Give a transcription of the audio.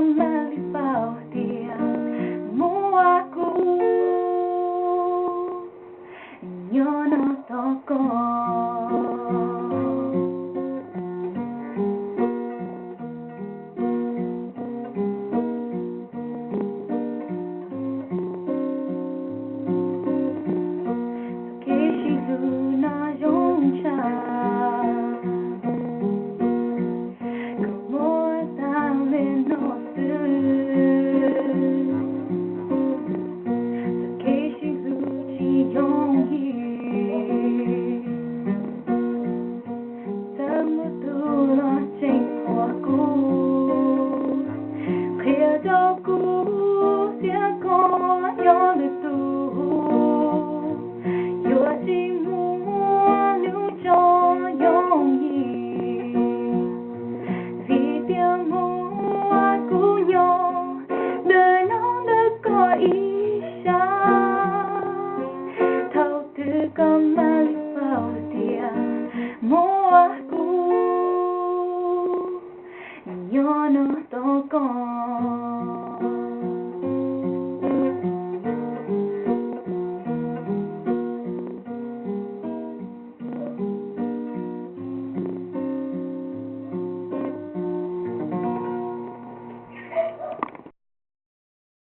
Maj li paub tias muaj kuv nyob no tos koj. Kev sib hlub no zoo tshaj, koj muab tag li no xwb. Txoj kev sib hlub tsis yooj yim, txawm muaj tus los tseem qhuas kuv, qhia rau kuv tias koj yog lwm tus, yuav tsis muaj lub tso yooj yim, vim tias muaj kuv nyob ntawm no ntawm koj ib sab. Thaum twg koj mam li paub tias muaj kuv nyob no tos koj.